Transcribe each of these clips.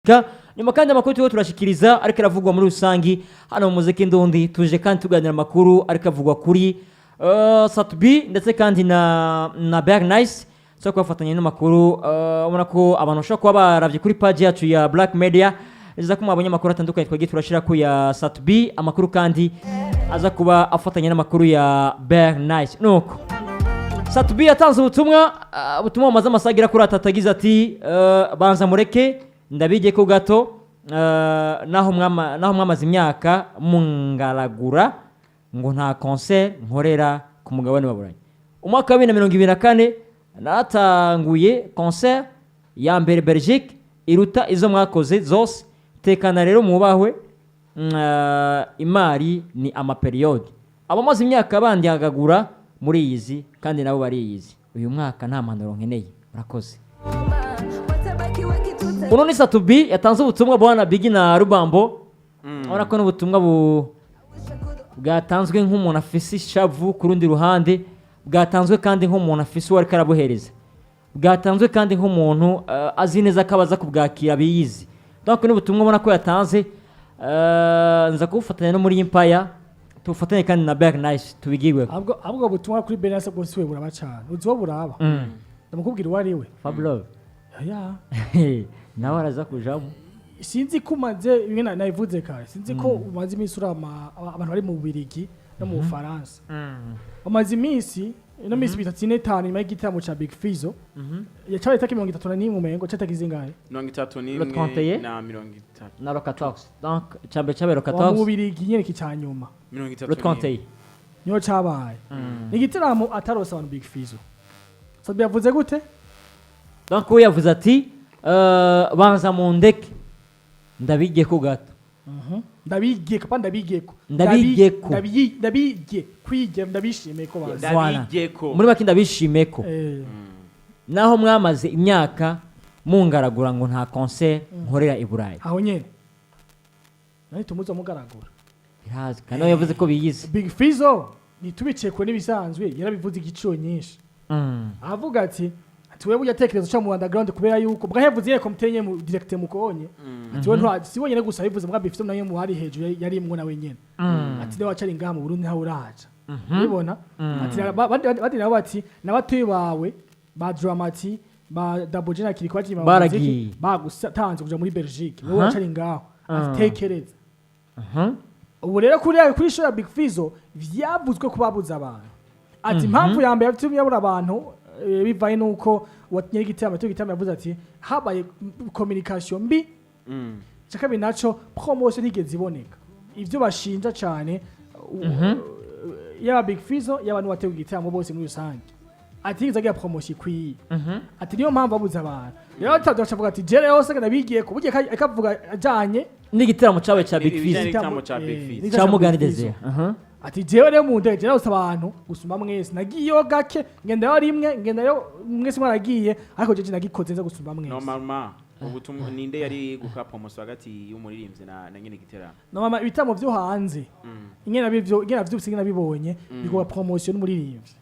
Gushika nyuma kandi amakuru turiko turashikiriza ariko aravugwa muri rusangi hano mu muziki ndundi. Tuje kandi tuganira amakuru ariko avugwa kuri Sat-B ndetse kandi na Bernice, so kubafatanya n'amakuru. Ubona ko abantu bashobora kuba baravye kuri page yacu ya Black Media neza ko mwabonye amakuru atandukanye twagiye turashira ku ya Sat-B, amakuru kandi aza kuba afatanya n'amakuru ya Bernice. Nuko Sat-B yatanze ubutumwa, ubutumwa bumaze amasaha agera kuri 3, agize ati: "Banza mureke ndabige ko gato, naho mwamaze imyaka mungaragura ngo nta concert nkorera ku mugabane wa Burayi. Umwaka wa 2024 naratanguye concert ya mbere Belgique iruta izo mwakoze zose. Tekana rero mubahwe. Imari ni ama période. Abamaze imyaka bandyagagura muriyizi kandi nabo bariyizi. Uyu mwaka nta mpanuro nkeneye, murakoze." Uno ni Sat-B yatanze ubutumwa, bwana Bigi na Rubambo. Urabona ko n'ubutumwa bwatanzwe nk'umuntu afise ishavu, ku rundi ruhande bwatanzwe kandi nk'umuntu afise uwo ariko arabuhereza, bwatanzwe kandi nk'umuntu azi neza ko abaza kubwakira biyizi. Donc n'ubutumwa ubona ko yatanze, nza kubufatanya no muri Empire, tubufatanye kandi na Bernice tubigirweho. Ahubwo butumwa kuri Bernice bwose we buraba cyane, uzi uwo buraba? Ndamukubwira uwo ari we. Fabulous. Ya. Nawe araza kujamo. Sinzi ko umaze bimwe nabivuze kare, sinzi ko umaze iminsi urama abantu bari mu Bubirigi no mu Bufaransa bamaze iminsi, ino minsi 3, 4, 5 nyuma y'igitaramo ca Big Fizzo yacaye itariki 31, umengo cyatariki zingahe? Mirongo itatu Le n'imwe 31. na 30. Na le 14, donc icambere cyabaye le Wa mu 14. Bubirigi nyene ki ca nyuma. Mirongo itatu Le 31. Niho cabaye, ni igitaramo atarose abantu Big Fizzo. Sat-B yavuze gute? Donc we yavuze ati: "Banza mu ndeke ndabige ko gato." Ndabigeko pa, ndabigeko. Ndabigeko. Ndabige kwige, ndabishimiye ko baza. Voilà. Ndabigeko. Muri make ndabishimiye ko naho mwamaze imyaka mungaragura ngo nta concert nkorera i Burayi. Aho nyene nani tumuza mugaragura. Birazi kandi nawe yavuze ko biyizi. Big Fizzo ntitubiciye kure, n'ibisanzwe yarabivuze igiciro nyinshi. Avuga ati wewe burya tekereza uca mu underground kubera yuko bwa yavuze ye komite nye mu direct mukonye, ati wewe ntwa si wenyene gusa bivuze mbwa Big Fizzo nawe mu hari hejuru yari imwe nawe nyene, ati niwe wacari ngaha mu Burundi ntawe uraja ubibona, ati bandi nabo bati n'abatuye bawe ba Dramati ba Double J na Kiriko bagiye Baragiye. bagutanze kuja muri Belgique, wowe wacari ngaho, ati tekereza. Ubu rero kuri show ya Big Fizzo vyavuzwe ko babuze abantu, ati impamvu ya mbere yatumye yabura abantu, bivaye nuko nyiri igitaramo cyo gitaramo yavuze ati habaye communication mbi. Icya kabiri naco, promotion ntigeze iboneka. Ivyo bashinja cane yaba Big Fizzo yaba n'uwateguye igitaramo bose muri rusange, ati yigeze agira promotion ikwiye, ati niyo mpamvu babuze abantu. Rero atavuga ati jere yose ndabigiye ku buryo akavuga ajanye n'igitaramo cyabaye cya Big Ibijyanye Fizzo. n'igitaramo cya Big Fizzo. Cya Mugani Desire. Ati jewe rero mu ndege narose abantu gusumba mwese, nagiyeyo gake, ngendayo rimwe, ngendayo mwese mwaragiye, ariko jeje nagikoze nza gusumba mwese. Normalement ubutumwa ninde yari gukora promotion hagati y'umuririmbyi na nyine igiteramo? No mama, ibitaramo vyo hanze ingene nabivyo, ingene navyumvise, ingene nabibonye, bigora promotion n'umuririmbyi.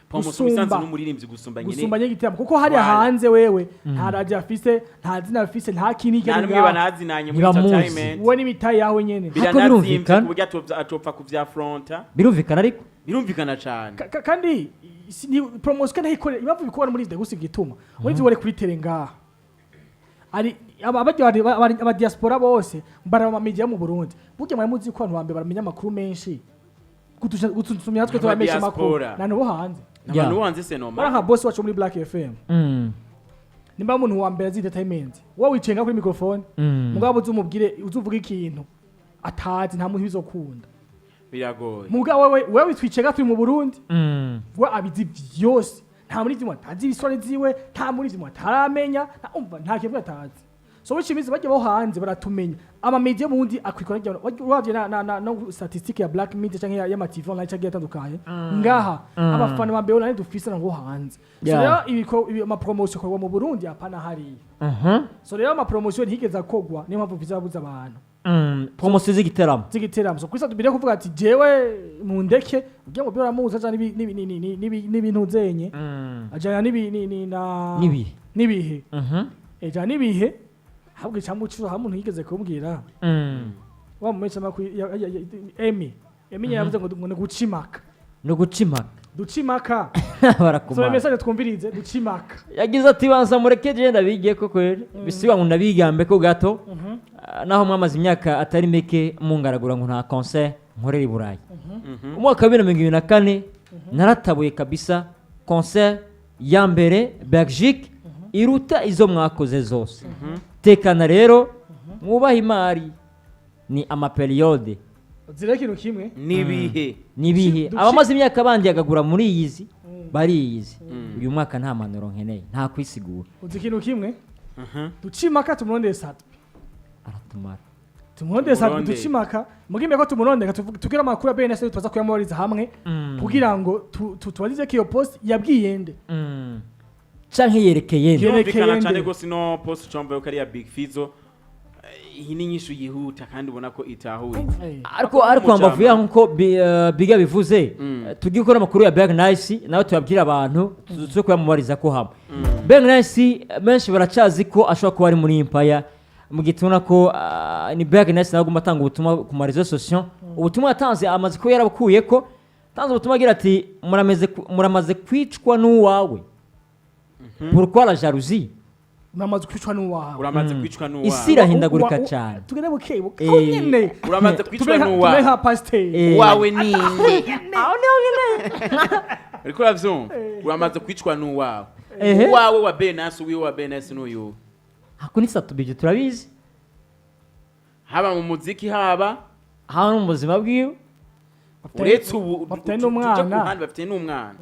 Promotion bisanzwe n'umuririmbyi gusumba nyine. Gusumba nyine igitaramo, kuko hariya Voilà. hanze wewe nta radio afise, nta zina afise, nta kintu. Nta n'umwe banazinanye muri Ntibamuzi. entertainment. Wowe n'imitayi yawe nyene. Ariko Biranazimvye birumvikana. ku buryo atopfa kuvyafronta. Birumvikana ariko. Birumvikana cane. Kandi ni promotion kandi ikorera impamvu bikora muri ivyo gusa, igituma muri ivyo bari kuri tele ngaha ari aba aba diaspora bose baraba ama media mu Burundi. Burya mwari muzi ko abantu ba mbere baramenya amakuru menshi gutusumya twe tubamesha amakuru Diaspora. nantu bo hanze? Abantu bo hanze c'est Bara normal. nka boss wacu muri Black FM, nimba umuntu wa mbere azi entertainment, wowe wicaye ngaho kuri microphone, mugabo uzumubwire uzuvuga ikintu atazi, nta muntu bizokunda. Biragoye. Mugabo wewe twicaye ngaho turi mu Burundi, we abizi vyose, nta muri vyimwe atazi, ibisore ziwe nta muri vyimwe ataramenya, umva nta kintu atazi. So which means bajya bo hanze baratumenya, ama media mu wundi akwikora uravye na no statistique ya Black Media canke y'ama TV online canke yatandukanye ngaha, abafana ba mbere online dufise ngo hanze. So rero ama promotion akorwa mu Burundi, apana hariya. So rero ama promotion ntigeze akogwa, niyo mpamvu bizabuza abantu. Promotion z'igiteramo. Z'igiteramo. So kwisa tubire kuvuga ati jewe mu ndeke ugiye mu byo muza cyane n'ibintu zenye ajana n'ibi ni na N'ibihe. n'ibihe. Ejana n'ibihe. Ahubwo icyamucura, hamwe umuntu yigeze kumbwira wa mu makuru Emi yavuze ngo ni guca impaka. Ni uguca impaka. Duca impaka. Soma Barakumara. message twumvirize, duca impaka. Yagize ati: "Banza mureke je ndabigiye ko kweri bisiba ngo ndabigambe ko gato. Ah, naho mwamaze imyaka atari mike mungaragura ngo nta concert nkorera i Burayi, umwaka wa 2024 naratabuye kabisa concert ya mbere Belgique iruta izo mwakoze zose. Tekana rero, mwubahe imari, ni amapériode." Zira ikintu kimwe. Nibihe. Nibihe. Abamaze imyaka bandiyagagura muri iyizi bariyizi. Uyu mwaka nta manuro nkeneye, nta kwisigura. Uzi ikintu kimwe? Duca impaka, tumurondeye Sat-B. Aratumara. Tumurondeye Sat-B. Tumurondeye. Duca impaka mugimbe ko tumurondeka, tubwire amakuru ya BNS, tubaza kuyamubariza hamwe kugira ngo tubarize ko iyo post yabwiye nde. Canke yerekeye nde? Yerekeye Birumvikana nde? cyane rwose, ino post comva yuko ari iya Big Fizzo. Iyi ni inyishu yihuta kandi ubona ko itahuye. Ariko hambavu yaho, nkuko Biga bivuze, tugiye gukora amakuru ya Big Nice, nawe tuyabwira abantu tuze kuyamubariza ko hamwe Big Nice, benshi baracazi ko ashobora kuba ari muri Empire, mu gihe tubona ko ni Big Nice nawe aguma atanga ubutumwa ku ma réseaux sociaux. Ubutumwa yatanze amaze kuba yarabukuye ko tanze ubutumwa agira ati: "Muramaze kwicwa n'uwawe, pourquoi la jalousie?" Uramaze kwicwa n'uwawe. Uramaze kwicwa n'uwawe. Isi irahindagurika cyane. Tugende buke buke. Eh. Aho nyene Uramaze kwicwa tube n'uwawe. nka pasiteri. Uwawe ninde? Aho niho nyene. Ariko uravyumva, uramaze kwicwa n'uwawe. Ehe. Uwawe wa Benasi, uwiwe wa Benasi n'uyu. Ako ni Sat-B, ibyo turabizi. Haba mu muziki, haba hano mu buzima bwiwe. Uretse ubu Bafite tuje ku n'umwana. ruhande, bafite n'umwana.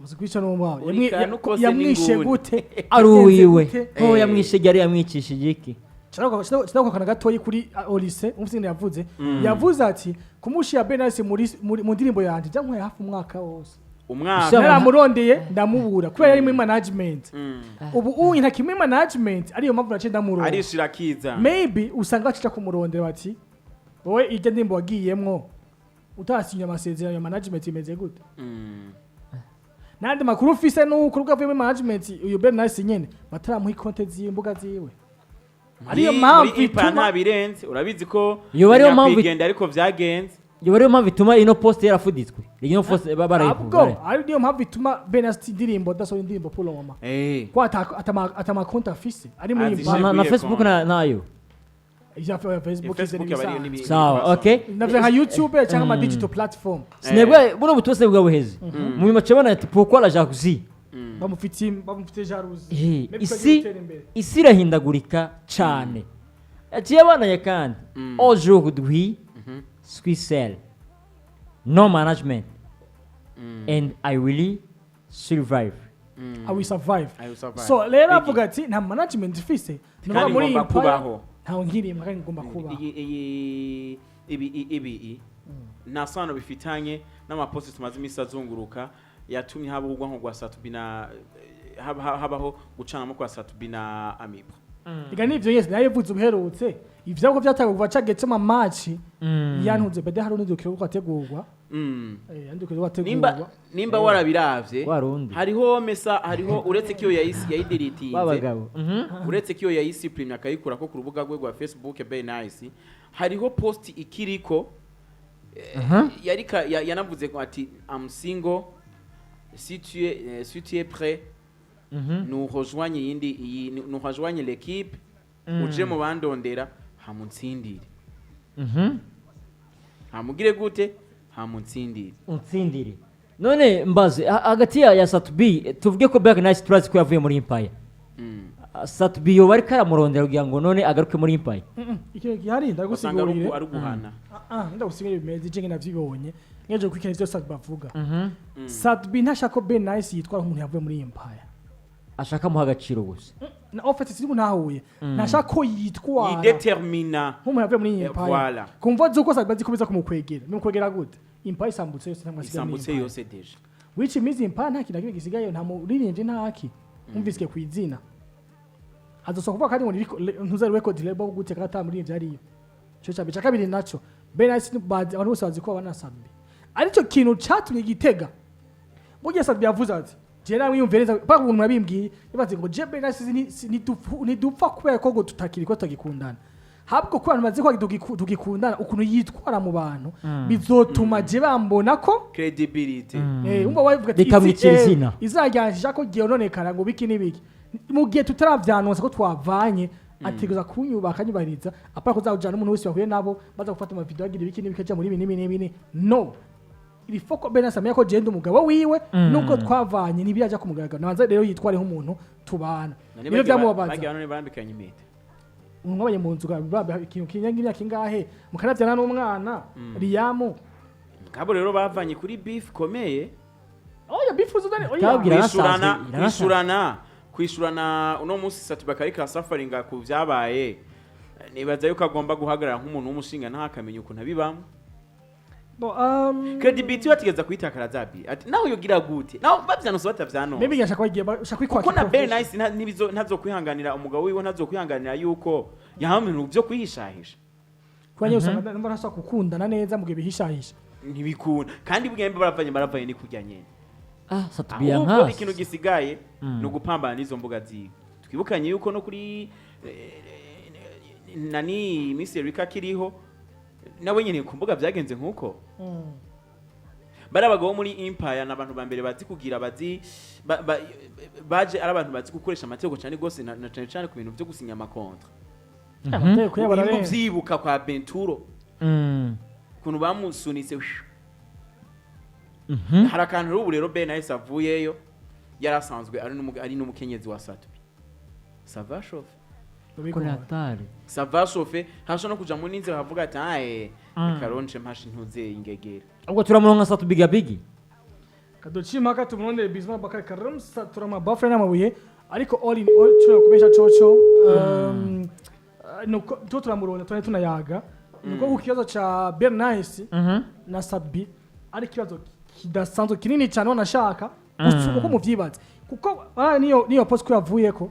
Umaze kwica n'uwawe. Buri kantu kose Yamwishe n'inguni. gute? Ari uwiwe. Gute? Ho yamwishe ryari? Yamwicishije iki? Cyangwa gatoyi kuri Olise umufite yavuze ati kumushira Benasi mu ndirimbo yanjye byankwaye hafi umwaka wose. Umwaka. Naramurondeye ndamubura kubera yari muri management. Ubu uyu ntakiri muri management, ariyo mpamvu naciye ndamurondera. Arishira akiza. Maybe usanga bacica kumurondera bati: "Wowe irya ndirimbo wagiyemwo utasinye amasezerano ya management imeze gute?" N'andi makuru ufise nuko ubwo avuye muri management, uyu Benasi nyene bataramuha ikonte z'imbuga ziwe, ariyo mpamvu muri ipa ituma nta birenze, urabizi ko Yoba ariyo mpamvu nyakwigendera ariko vyagenze. Iyo ariyo mpamvu ituma ino post yarafuditswe, ino post Ahubwo ari niyo mpamvu ituma Benasi indirimbo adasohora indirimbo pour le moment, ko atamakonti afise ari muri Azishe Impala. Na kuri Facebook konti. Nayo. Ivya Facebook. Facebook ivyo aba ariyo n'ibisanzwe. Sawa, okay. Navyo nka YouTube cyangwa ama digital platform. Sinebwe buno butumwa se bwa buheze mu nyuma cabona ati: "Pourquoi la jalousie?" Bamufitiye jalousie. Maybe ko agiye gutera imbere. Isi irahindagurika cane. Yaciye abananye kandi: "Aujourd'hui suis seul, no management, and I will survive." I will survive. I will survive. So rero Biggie. avuga ati nta management ifise. Kandi Nuvuga muri ngomba Empire kubaho. ntawe nkirimo kandi ngomba kubaho. Iyi ibi ibi nta sano bifitanye n'amaposti tumaze iminsi azunguruka yatumye haba urwanko rwa Sat-B na habaho gucanamo kwa Sat-B na Amiba. Ega nivyo, yes, nayo yavuze ubuherutse ivyako vyatangwa kuva cagetse ama match yantuze bede hari undi rukino rwategurwa. Undi rukino Nimba rwategurwa. nimba warabiravye, Warundi. hariho mesa, hariho uretse ko iyo yayidiritinze, Babagabo. Uretse ko iyo yayisiprimye akayikura ko ku rubuga rwe rwa Facebook Be Nice, hariho post ikiriko yarika yanavuze ko ati: "I'm single, si tu es prêt, nous rejoigne yindi iyi, nous rejoigne l'équipe, uje mu bandondera hamutsindire." Hamugire gute? Hamutsindire. Unsindire. None mbaze, hagati ya Sat-B, tuvuge ko Black Nice turazi ko yavuye muri Empire. Sat-B yoba ariko aramurondera kugira ngo none agaruke muri Empire? Ikintu gihari usanga ari ndagusigurire. ari uguhana. Ah, ndagusigurire bimeze je navyibonye ngeje gukurikirana ivyo Sat-B avuga. Sat-B ntashaka ko Ben Nice yitwara nk'umuntu yavuye muri Empire. Ashaka amuha agaciro gusa. Na en fait siri ntahuye, ntashaka ko yitwara Yidetermina nk'umuntu yavuye muri Empire. Voilà. Kumva zuko Sat-B azi kumukwegera nimukwegera gute? Empire isambutse yose, ntabwo asigaye muri Isambutse Empire. yose déjà. Which means Empire nta kintu na kimwe gisigaye, nta muririmbyi, ntaki umviswe ku izina azosohoka kuvuga kandi ngo ntuzari record label gute kandi ata muririmbyi ariyo. Ico ca mbere. Ica kabiri naco, Ben Nice abantu bose bazi ko babana na Sat-B, aricyo kintu catumye Gitega burya Sat-B yavuze ati Je nawe yumve neza paka umuntu nabimbwiye, yabaze ngo je Bernice ntidupfa kubera ko ngo tutakiri ko tutagikundana, habwo ko abantu bazi ko tugikundana, ukuntu yitwara mu bantu bizotuma je bambona ko Credibility. Umva wavuga ati Bikamwicira izina. Izajyanisha ko giye ononekara ngo biki n'ibiki mu gihe tutaravyanonsa ko twavanye, ategereza kunyubaka anyubahiriza, apara kuzajana n'umuntu wese bahuye nabo baza gufata amavideo agira ibiki n'ibiki, aja muri ibi n'ibi n'ibi. No il faut ko Bernice amenya ko jenda umugabo wiwe, nubwo twavanye ntibiraja ku mugaragaro, nabanza rero yitware nk'umuntu tubana. None niyo byamubabaza. Bagiye none barambikanye impeta. Umuntu wabaye mu nzu ikintu kinyange imyaka ingahe, mukanabyana n'umwana Liamu. Ngabo rero bavanye kuri beef komeye. Oya, bifuza udani oya. Kabwira. Kwishurana. Iranasanzwe. Kwishurana uno munsi Sat-B akarika suffering ku byabaye, nibaza yuko agomba guhagarara nk'umuntu w'umushinga ntakamenya ukuntu abibamo. Bo, Credibility batigeza kuyitakara zabi ati nawe yogira gute nawe bavyanose batavyanose. Maybe yashaka bagiye bashaka kwikwaka. Kuko na Bernice ntibizo ntazokwihanganira umugabo wiwe, ntazokwihanganira yuko yahawe ibintu byo kwihishahisha. Kuba nyine usanga numva ntashaka gukundana neza mu gihe bihishahisha. Ntibikunda kandi bwembe baravanye ni kurya nyene. Ah, Sat-B Ahubwo yankasi. ikintu gisigaye ni ugupambana n'izo mbuga ziwe. Twibukanye yuko no kuri nani Miss Erika kiriho nawe nyene ku mbuga byagenze nkuko bari abagabo muri Empire ni abantu ba mbere bazi kugira bazi baje ari abantu bazi gukoresha amategeko cyane rwose, na cyane cyane ku bintu byo gusinya amakontra. Amategeko yabo Nimba ararenze. uvyibuka kwa Benturo ukuntu bamusunitse whew. Hari akantu rero ubu rero Ben Nice avuyeyo yari asanzwe ari n'umukenyezi wa Sat-B, ça va chauffer. Ko ni hatari. Ça va chauffer, hashobora no kuja muri n'inzira havuga ati aye, reka ronce mpashe ntuze ingegera. Ubwo turamuronka Sat-B Gabigi. Kaduciye impaka tumurondere Bizimana Bakari Karamsa turamabafure n'amabuye, ariko all in all cyo kubesha coco nuko tu turamuronda tone tunayaga nuko ku kibazo ca Bernice na Sat-B ari ikibazo kidasanzwe kinini cyane, wanashaka gusa uko muvyibaza kuko niyo post ko yavuyeko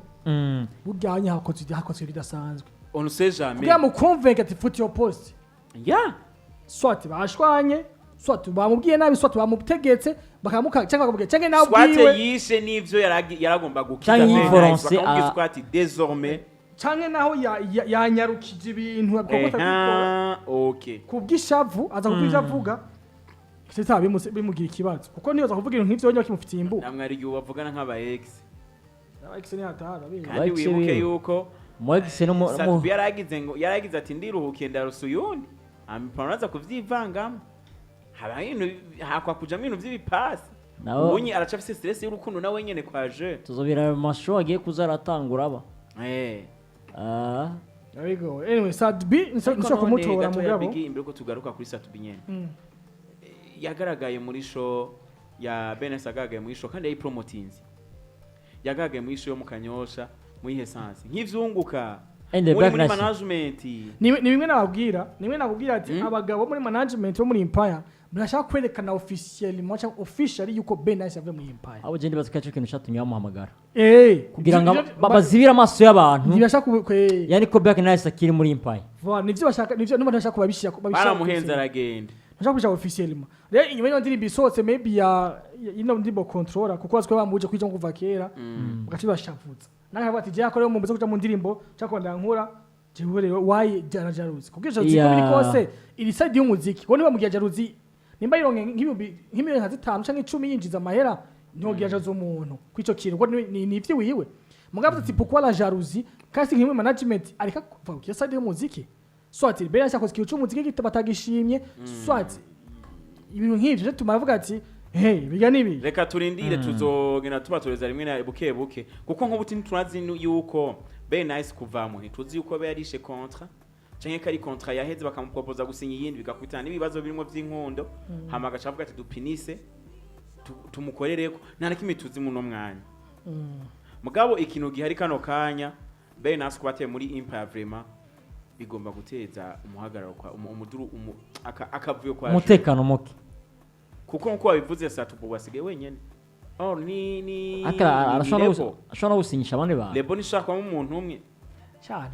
burya hakoze ibidasanzwe On ne sait jamais. Kugira mukumve ati futa iyo post, ya soit bashwanye, soit bamubwiye nabi, soit bamutegetse bakamuka cyangwa bakamubwira cyangwa nawe Swate ubwiwe. Yishe n'ivyo yaragomba gukiza Canke Ben Nice, yiforonse, bakamubwiza uko ati désormais canke naho yanyarukije ibintu agomba kubikora eha, okay. Kubw'ishavu aza kuvuga ivyo avuga kitaba bimugira ikibazo, kuko niyo aza kuvuga ibintu nk'ivyo nyine kimufitiye imbuga. Namwe hari igihe bavugana nk'aba ex. Aba ex ni hatari abizi. Kandi Ex wibuke biwe. yuko Mu ex no Sat-B yaragize ngo yaragize ati ndiruhukiye ndarusa uyundi amipano aza kuvyivangamo, haba ibintu hakwa kujamo ibintu vy'ibipasi. Ubunyi aracafise stress y'urukundo nawe nyene kwa je. Tuzobira mu mashow agiye kuza aratangura aba. Ah. There we go. Anyway, Sat-B Ariko nshobora none kumutora gatoya mugabo. Biggie, imbere ko tugaruka kuri Sat-B nyene, yagaragaye muri show ya Benes, agaragaye muri show kandi yayipromotinze, yagaragaye muri show yo mu Kanyosha muri Essence nk'ivyunguka And the muri Black muri Nation. management. Ni bimwe nababwira, ni bimwe nababwira ati abagabo muri management bo muri Empire murashaka kwerekana officiellement cyangwa officially yuko Ben Nice yavuye muri Empire. Abo je ndibaza ko aricyo kintu catumye bamuhamagara kugira ngo bazibire amaso y'abantu. Ntibashaka Yani ko Black Nice akiri muri Empire. Voilà, nivyo bashaka, nivyo n'umuntu bashaka kubabishira babishira. Baramuhenze aragenda. Bashaka kubishira officiellement. Rero inyuma y'iyo ndirimbo isohotse, maybe ya ino ndirimbo controller, kuko bazwi bamuje kwija kuva kera bagaca bashavutsa nawe akavuga ati je yakorewe mu mbuze kuja mu ndirimbo cyangwa ndankura jewe rero why jana jalousie kuko jalousie ko biri kose iri side y'umuziki ko niba mugiye jalousie nimba yironke nk'ibihumbi nk'imiliyoni nka 5 canke 10 yinjiza amahera, ntiwogira jalousie umuntu kw'ico kintu kuko ni ivy'iwiwe. Mugabo ati pourquoi la jalousie kasi nk'imwe management areka kuva ku side y'umuziki, soit bera yakoze ikintu c'umuziki batagishimye, soit ibintu nk'ivyo rero tuma avuga ati hey, biga nibi. Reka turindire, tuzogenda tubatoreza rimwe na buke buke, kuko nk'ubu ntiturazi yuko Ben Nice kuvamo, ntituzi yuko aba yarishe contrat canke ko ari contrat yaheze bakamupropoza gusinya iyindi, bigakubitana n'ibibazo birimo vy'inkundo, hama agaca avuga ati dupinise tumukorereko, nta na kimwe tuzi muno mwanya. Mugabo ikintu gihari kano kanya, Ben Nice kuba ateye muri Empire vraiment bigomba guteza umuhagararo kwa umuduru akavuyo kwa Umutekano muke. Kuko nkuko wabivuze, Sat-B wasigaye wenyene. Oh, ni Ariko ni arashobora no Lebo. ashobora no gusinyisha abandi bantu. Lebo nishaka kwamo umuntu umwe. Sha,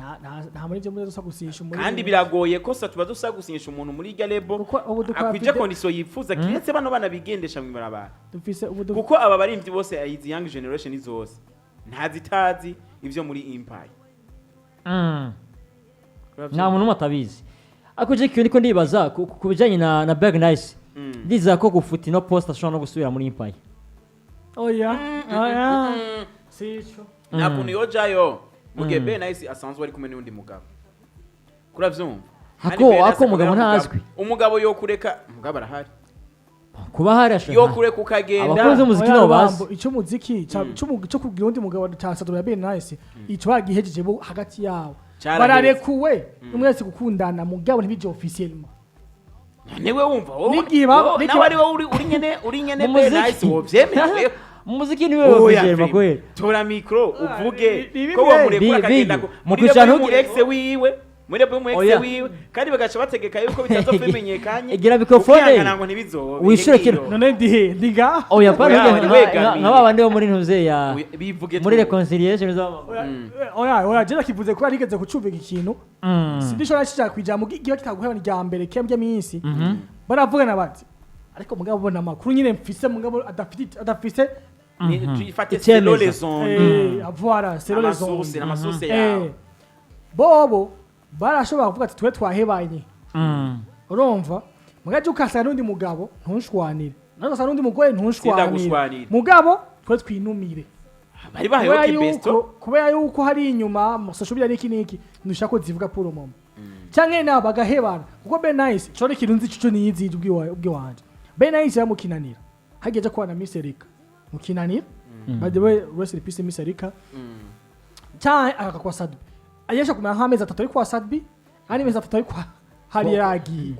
nta muri byo muri zo gusinyisha muri. Kandi biragoye ko Sat-B bazosa gusinyisha umuntu muri irya label Kuko ubu dukora akwije condition yifuza, kiretse bano bana bigendesha mw'ibarabara. Dufise ubu Kuko aba barimvyi bose, izi young generation zose, ntazitazi ivyo muri Empire. Nta muntu n'umwe atabizi, ariko je kiyo ndiko ndibaza ku bijanye na Bag Nice. Ndizera ko gufuta ino post ashobora no gusubira muri Empire. Oya, oya, sico. Nta kuntu yojayo mu gihe Ben Nice asanzwe ari kumwe n'undi mugabo, kuravyumva? Kandi Ben Nice Ako umugabo akaba ari ntazwi. Umugabo yokureka, umugabo arahari. Kuba hari ashobora Yokureka ukagenda. Abakunzi b'umuziki Oya, nabo bazi. Rubambo, ico muziki cyo kugira undi mugabo ca Sat-B ya Ben Nice, ico bagihejeje bo hagati yabo. Caraheze. Bararekuwe umwe wese gukundana, mugabo ntibije officiellement. Niwe wumva wowe N'igihe n'igihe nawe ari wowe uri nyene Mu Ben muziki. Nice wovyemera wewe? Mu muziki niwe officiel kweli. Tora micro uvuge Ni ko bimwe. womurekura akagenda Mu muri kwicara label y'umu ex wiwe, muri label y'umu ex Oya. wiwe, kandi bagaca bategeka yuko bitazofimenyekanye. Igira microphone. Ukihangana ngo ntibizobe. Wishure Ngiyo. kino. None ndihe ndiga? Oya, pana. Oya, wegamiye. Nka babandi bo muri ntuze ya Bivuge muri reconciliation z'abamama. Oya, oya, je nakivuze ko yarigeze kucumvika ikintu. Sindishobora nashishaka kwijambo igihe kitaguhebana irya mbere kembye minsi baravugana bati, ariko mugabo ubona amakuru nyine mfise, mugabo adafise. Tuyifate Icyemezo. selon les ondes. Voilà, selon les Amasource ondes. n'amasource yawe. Bobo barashobora kuvuga ati twe twahebanye. Urumva, mugaje ukasanga n'undi mugabo ntunshwanire, nawe ugasanga n'undi mugore ntunshwanire. Sindagushwanira. Mugabo twe twinumire. Bari bahayeho Kubera kibesto. Kubera yuko hari inyuma mu social media n'iki n'iki, ntushaka ko zivuga pour le moment, canke nabo bagahebana, kuko Ben Nice cyo ni ikintu nzi cyo niyizi ubwiwanje. Ben Nice yamukinanira hagiye kubana Miss Erika mukinanira, by the way, rest in peace Miss Erika, canke akaka kwa Sat-B, ayesha kumara nk'amezi 3 ari kwa Sat-B, andi mezi 3 ari kwa hari yaragiye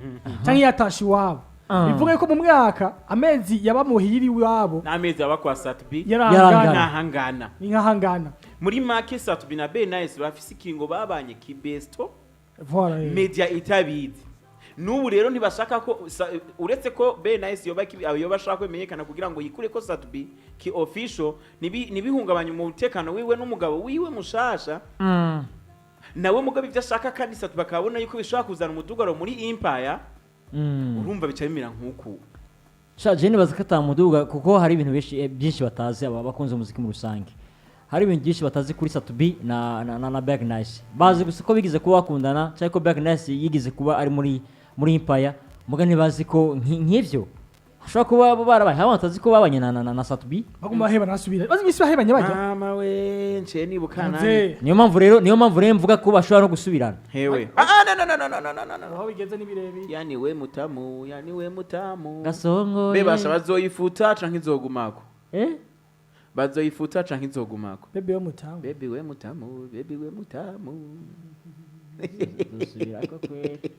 canke yatashe iwabo. Bivuga yuko mu mwaka amezi yaba muhiri iwabo N'amezi aba kwa Sat-B yarangana. Yarangana. N'ahangana. Ni nk'ahangana. Muri make, Sat-B na Ben Nice bafise ikiringo babanye kibesto. Voilà. Media itabizi n'ubu rero ntibashaka ko uretse ko Ben Nice yoba yoba ashaka kwemenyekana kugira ngo yikure ko Sat-B ki official, ntibihungabanye umutekano wiwe n'umugabo wiwe mushasha. Nawe mugabo ibyo ashaka, kandi Sat-B akabona yuko bishobora kuzana umudugaro muri Empire. Urumva bica bimera nk'uku. Sha, je nibaza ko atamuduga, kuko hari ibintu byinshi batazi aba bakunze umuziki muri rusange. Hari ibintu byinshi batazi kuri Sat-B na Bag Nice. Bazi gusa ko bigize kuba bakundana, cyangwa ko Bag Nice yigize kuba ari muri Empire, muga ntibazi ko nk'ivyo hashobora kuba barabaye. Hari abantu batazi ko babanye na Sat-B. Baguma bahebana, basubira, bazi imisi bahebanye bajya. Mama we, nce nibuka nani. Mzee. Niyo mpamvu rero mvuga ko bashobora no gusubirana. Hewe, ah, no, no, no, no, no, no, no, no. Aho bigeze ni birebire. Yani we mutamu, yani we mutamu. Gasongo. Be basha bazoyifuta canke izogumako? Eh? Bazoyifuta canke izogumako? Bebe yo mutamu. Baby we mutamu, baby we mutamu. Dusubirako kweli.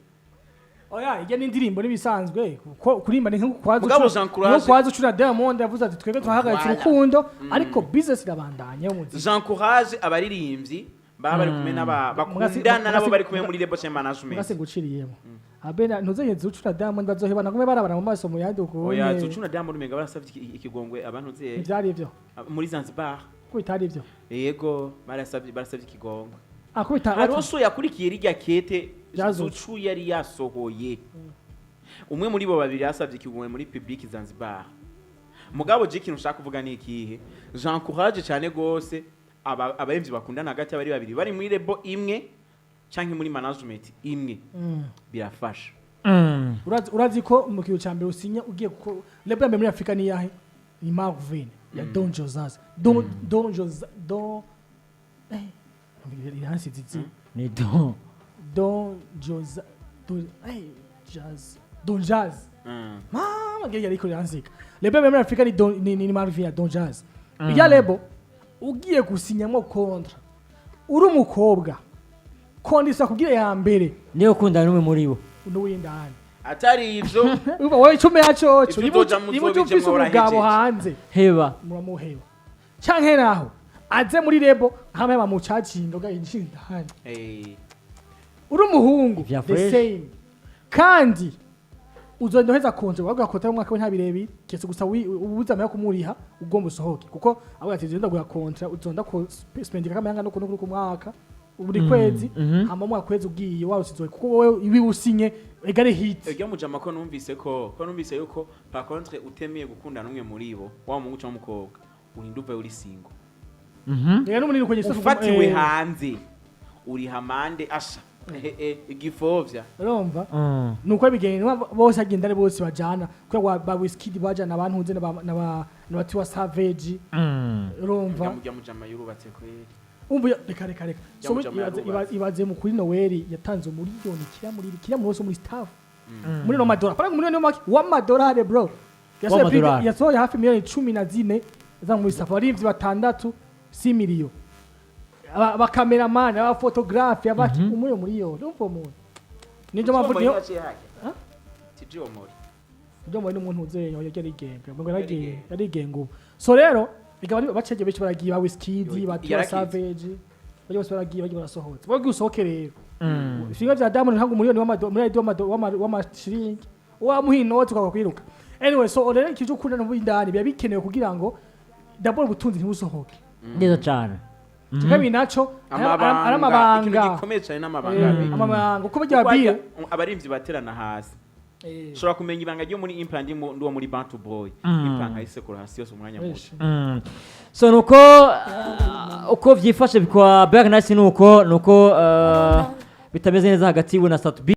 Oya, ijya n'indirimbo n'ibisanzwe, kuko kurimba ni nko kwaza Mugabo Jean Courage- nko kwaza ucura. Diamond yavuze ati twebwe twahagaritse Voilà. urukundo, ariko business irabandanya y'umuziki. Jean Courage, abaririmbyi baba bari kumwe n'aba bakundana nabo bari kumwe muri label cha management. Mugase nguciriyemo abena ntuzegeze ucura Diamond bazohebana kumwe barabana mu maso mu yandi ukuntu. Oya, Zucuna Diamond umenga barasavye ikigongwe abantu ze Ntibyari ibyo. muri Zanzibar. Ko bitari ibyo. Yego, barasavye ikigongwe. Ah, ko bitari. Hariho so yakurikiye rirya kete. Bya Zucu. Zucu yari yasohoye, umwe muri bo babiri yasavye ikigongwe muri public Zanzibar. Mugabo je ikintu ushaka kuvuga ni ikihe? Jean Courage cyane gose abaremvyi bakundana hagati y'abari babiri bari muri label imwe canke muri management imwe, birafasha. Urazi ko mu kintu cya mbere usinya ugiye kuko label ya mbere muri Afurika ni iyahe? Ni Marvin ya Don Josas, Don Josas, Don iransize izina. Ni don. Don Josas, Don Jazz, Don Jazz. Mama ngiye ariko iransiga. Label ya mbere muri Afurika ni Don ni Marvin ya Don Jazz. Iya label ugiye gusinyamo contrat uri umukobwa, condition akubwira ya mbere Niyo ukundana n'umwe muri bo. N'uwindani. Atari ivyo. Uba wowe icumi yacoco. Ivyo Niba uzoja niba uje muzobijemwo ufise umugabo urahejeje. hanze, Heba. muramuheba, canke naho aze muri label hamwe bamucacinga ugayinjira indani. Uri umuhungu, Vya the fresh. same. Kandi uzonda uheza konje waguha contrat y'umwaka we nta birebire, keretse gusa ubuze amahera kumuriha ugomba usohoke, kuko avuga ati uzonda guha contrat, uzonda ko spendinga kamahanga no ku mwaka. Buri kwezi. Hama mu kwezi ugiye warusizwe, kuko wowe ibi usinye ega ari hit. Ujya mujama ko numvise yuko par contre utemeye gukundana n'umwe muri bo, wa muhungu cyangwa umukobwa, urinda uvayo uri single. Ega n'umunini kwenye. Ufatiwe hanze uri hamande asha igifovya. Urumva nuko bigenda bose, agenda ari bose bajana kubera ba Wizkid bajana abantu na ba Tiwa Savage. Urumva. Ujya mujama yurubatse kweri. Umva, reka reka reka. So Mujama yarubatse. Ibaze mu kuri Noel yatanze umuriyoni kira muri kira muri wose muri staff muri no madolari, paranga umuriyoni w'amadolari, bro. Yasohoye W'amadolari. Yasohoye hafi miliyoni 14 za muri staff, abarimvyi batandatu, si miliyo, abakameramani, abafotografe, abaki, umuriyoni miliyoni. Urumva uwo muntu nijo mpamvu niyo. Huh? TG Omori. Ibyo muri n'umuntu uzeyo yarigenga ngo yaragiye yarigenga ubu. So rero bikaba ari bacege benshi baragiye, ba Wizkid, ba Tiwa Yarakize. Savage, bajya bose baragiye barasohotse, bagiye usohoke. Rero ibiga bya Diamond ntabwo umuriyoni w'amashiringi wamuha inoti ukagwa kwiruka. Anyway, so rero ikije ukunda n'ubindani biba bikenewe kugira ngo d'abord ubutunzi ntibusohoke. Neza cyane. Kabiri naco ari Amabanga, ikintu amabanga. gikomeye cyane n'amabanga abiri. Amabanga uko bijya Kuko bire. Abarimvyi baterana hasi, ushobora kumenya ibanga ryo muri Implant n'uwo muri Bantu Boy. Implant nkayisekura hasi yose umwanya muto. So nuko uko vyifashe kwa Bernice, nuko bitameze neza hagati yiwe na Sat B.